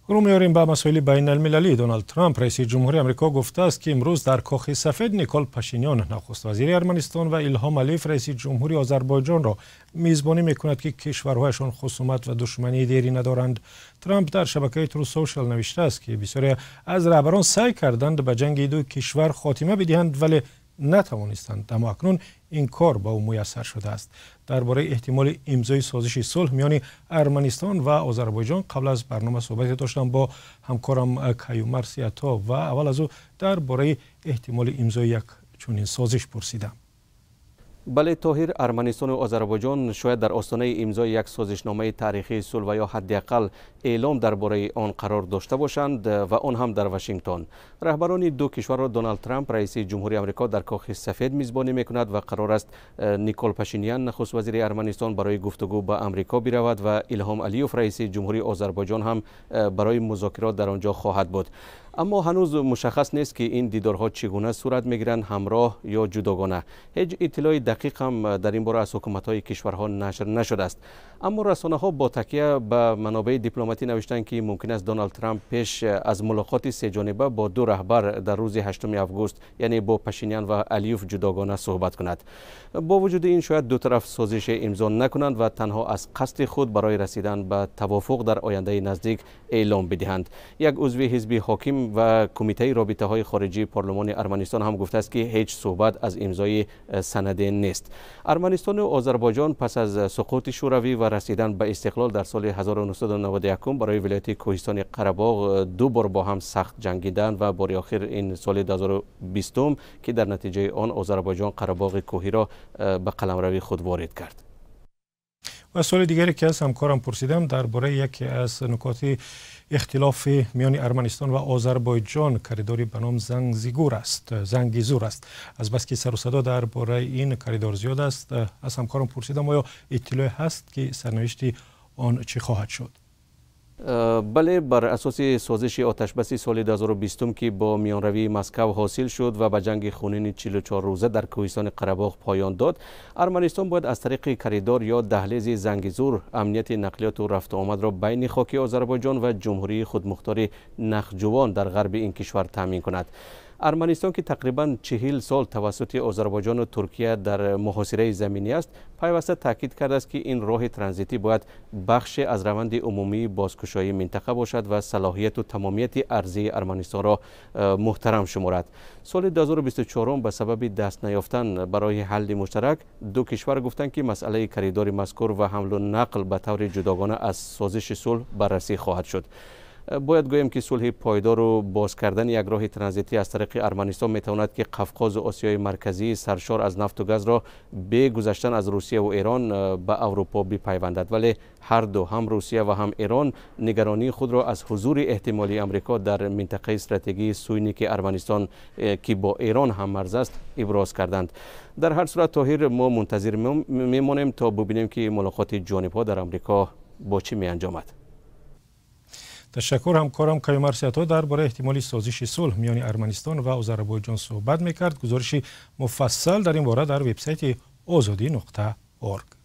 Рӯ меорем ба масоили байналмилалӣ. Доналд Трамп, раиси ҷумҳури Амрико, гуфтааст, ки имрӯз дар Кохи Сафед Никол Пашинян, нахуствазири Арманистон, ва Илҳом Алиев, раиси ҷумҳури Озарбойҷонро мизбонӣ мекунад, ки кишварҳояшон хусумат ва душмании дерӣ надоранд. Трамп дар шабакаи Truth Social навиштааст, ки бисёре аз раҳбарон саъй карданд ба ҷанги ду кишвар хотима бидиҳанд, вале натавонистанд, аммо акнун ин кор ба ӯ муяссар шудааст. Дар бораи эҳтимоли имзои созиши сулҳ миёни Арманистон ва Озарбойҷон қабл аз барнома суҳбате доштам бо ҳамкорам Каюмар Сиято ва аввал аз ӯ дар бораи эҳтимоли имзои як чунин созиш пурсидам. Бале, Тоҳир, Арманистону Озарбойҷон шояд дар остонаи имзои як созишномаи таърихии сулҳ ва ё ҳадди ақал эълом дар бораи он қарор дошта бошанд, ва он ҳам дар Вашингтон. Раҳбарони ду кишварро Доналд Трамп, раиси ҷумҳури Амрико, дар Кохи Сафед мизбонӣ мекунад ва қарор аст Никол Пашинян, нахуствазири Арманистон, барои гуфтугӯ ба Амрико биравад ва Илҳом Алиев, раиси ҷумҳури Озарбойҷон, ҳам барои музокирот дар он ҷо хоҳад буд. Аммо ҳанӯз мушаххас нест, ки ин дидорҳо чӣ гуна сурат мегиранд, ҳамроҳ ё ҷудогона. Ҳеҷ иттилои дақиқ ҳам дар ин бора аз ҳукуматҳои кишварҳо нашр нашудааст. Аммо расонаҳо бо такя ба манобеи дипломатӣ навиштанд, ки мумкин аст Доналд Трамп пеш аз мулоқоти сеҷониба бо ду раҳбар дар рӯзи 8 август, яъне бо Пашинян ва Алиев ҷудогона суҳбат кунад. Бо вуҷуди ин, шояд ду тараф созише имзо накунанд ва танҳо аз қасди худ барои расидан ба тавофуқ дар ояндаи наздик эълом бидиҳанд. Як узви ҳизби ҳоким ва кумитаи робитаҳои хориҷии парлумони Арманистон ҳам гуфтааст, ки ҳеҷ суҳбат аз имзои санаде нест. Арманистону Озарбойҷон пас аз суқути Шӯравӣ ва расидан ба истиқлол дар соли 1991 барои вилояти кӯҳистони Қарабоғ ду бор бо ҳам сахт ҷангиданд ва бори охир ин соли 2020, ки дар натиҷаи он Озарбойҷон Қарабоғи кӯҳиро ба қаламрави худ ворид кард. Ва суоли дигаре, ки аз ҳамкорам пурсидам, дар бораи яке аз нукоти ихтилофи миёни Арманистон ва Озарбойҷон, коридори ба ном Зангзигур аст, Зангизур аст. Азбаски сару садо дар бораи ин коридор зиёд аст, аз ҳамкорам пурсидам, оё иттилоe ҳаст, ки сарнавишти он чӣ хоҳад шуд? Бале, бар асоси созиши оташбаси соли 2020, ки бо миёнравии Москав ҳосил шуд ва ба ҷанги хунини 44 рӯза дар кӯҳистони Қарабоғ поён дод, Арманистон бояд аз тариқи коридор ё даҳлези Зангизур амнияти нақлиёту рафтуомадро байни хоки Озарбойҷон ва Ҷумҳурии худмухтори Нахҷувон дар ғарби ин кишвар таъмин кунад. Арманистон, ки тақрибан 40 сол тавассути Озарбойҷону Туркия дар муҳосираи заминӣ аст, пайваста таъкид кардааст, ки ин роҳи транзитӣ бояд бахше аз раванди умумии бозкушоии минтақа бошад ва салоҳияту тамомияти арзии Арманистонро муҳтарам шуморад. Соли 2024 ба сабаби даст наёфтан барои ҳалли муштарак ду кишвар гуфтанд, ки масъалаи коридори мазкур ва ҳамлу нақл ба таври ҷудогона аз созиши сулҳ баррасӣ хоҳад шуд. Бояд гӯем, ки сулҳи пойдору боз кардани як роҳи транзитӣ аз тариқи Арманистон метавонад, ки Қавқозу Осиёи Марказии саршор аз нафту газро бе гузаштан аз Русияву Эрон ба Аврупо бипайвандад. Вале ҳар ду, ҳам Русия ва ҳам Эрон, нигаронии худро аз ҳузури эҳтимолии Амрико дар минтақаи стратегии Суйники Арманистон, ки бо Эрон ҳаммарз аст, иброз карданд. Дар ҳар сурат, Тоҳир, мо мунтазир мемонем, то бубинем, ки мулоқоти ҷонибҳо дар Амрико бо чӣ меанҷомад. Ташаккур. Ҳамкорам Каюмар Сиято дар бораи эҳтимоли созиши сулҳ миёни Арманистон ва Озарбойҷон суҳбат мекард. Гузориши муфассал дар ин бора дар вебсайти Озодӣ.org.